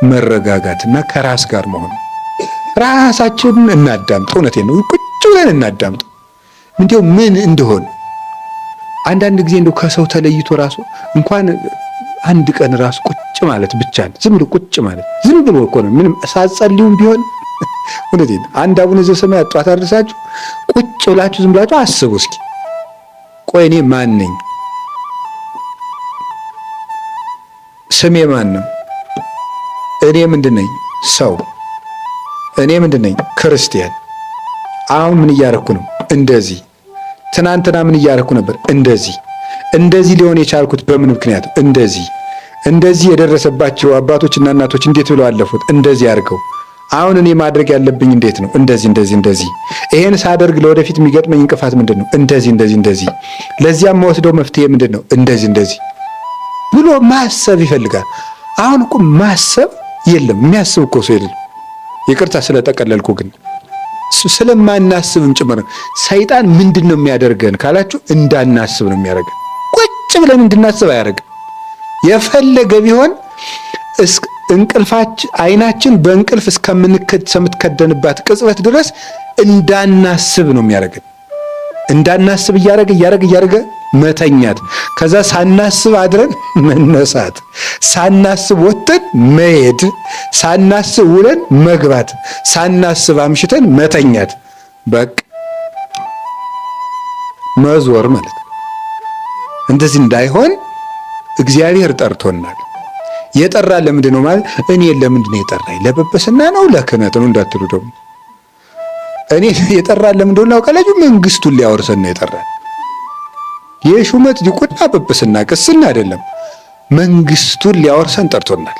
መረጋጋትና ከራስ ጋር መሆን። ራሳችንን እናዳምጥ። እውነቴን ነው። ቁጭ ብለን እናዳምጥ። እንዲያው ምን እንደሆን አንዳንድ ጊዜ እንደው ከሰው ተለይቶ ራሱ እንኳን አንድ ቀን ራሱ ቁጭ ማለት ብቻ ዝም ብሎ ቁጭ ማለት ዝም ብሎ እኮ ነው። ምንም ሳትጸልዩም ቢሆን እውነቴን አንድ አቡነ ዘበሰማያት ጧት አድርሳችሁ ቁጭ ብላችሁ ዝም ብላችሁ አስቡ እስኪ። ቆይ እኔ ማን ነኝ? ስሜ ማን ነው? እኔ ምንድን ነኝ? ሰው። እኔ ምንድን ነኝ? ክርስቲያን። አሁን ምን እያረኩ ነው? እንደዚህ። ትናንትና ምን እያረኩ ነበር? እንደዚህ። እንደዚህ ሊሆን የቻልኩት በምን ምክንያት? እንደዚህ። እንደዚህ የደረሰባቸው አባቶችና እናቶች እንዴት ብለው አለፉት? እንደዚህ አድርገው። አሁን እኔ ማድረግ ያለብኝ እንዴት ነው? እንደዚህ እንደዚህ እንደዚህ። ይሄን ሳደርግ ለወደፊት የሚገጥመኝ እንቅፋት ምንድን ነው? እንደዚህ እንደዚህ እንደዚህ። ለዚያም መወስደው መፍትሄ ምንድን ነው? እንደዚህ እንደዚህ ብሎ ማሰብ ይፈልጋል። አሁን እኮ ማሰብ የለም። የሚያስብ እኮ ሰው የለም። ይቅርታ ስለጠቀለልኩ ግን ስለማናስብም ጭምር ነው። ሰይጣን ምንድን ነው የሚያደርገን ካላችሁ እንዳናስብ ነው የሚያደርገን። ቁጭ ብለን እንድናስብ አያደርግም። የፈለገ ቢሆን እንቅልፋችን አይናችን በእንቅልፍ እስከምትከደንባት ቅጽበት ድረስ እንዳናስብ ነው የሚያደርገን። እንዳናስብ እያደረገ እያደረገ እያደረገ መተኛት፣ ከዛ ሳናስብ አድረን መነሳት፣ ሳናስብ ወጥተን መሄድ፣ ሳናስብ ውለን መግባት፣ ሳናስብ አምሽተን መተኛት፣ በቃ መዞር ማለት ነው። እንደዚህ እንዳይሆን እግዚአብሔር ጠርቶናል። የጠራ ለምንድን ነው ማለት እኔ ለምንድን ነው የጠራኝ? ለጵጵስና ነው ለክህነት ነው እንዳትሉ ደግሞ እኔ የጠራን ለምንድን ነው ታውቃላችሁ? መንግስቱን ሊያወርሰን ነው የጠራን። የሹመት ዲቁና፣ ጵጵስና፣ ቅስና አይደለም። መንግስቱን ሊያወርሰን ጠርቶናል።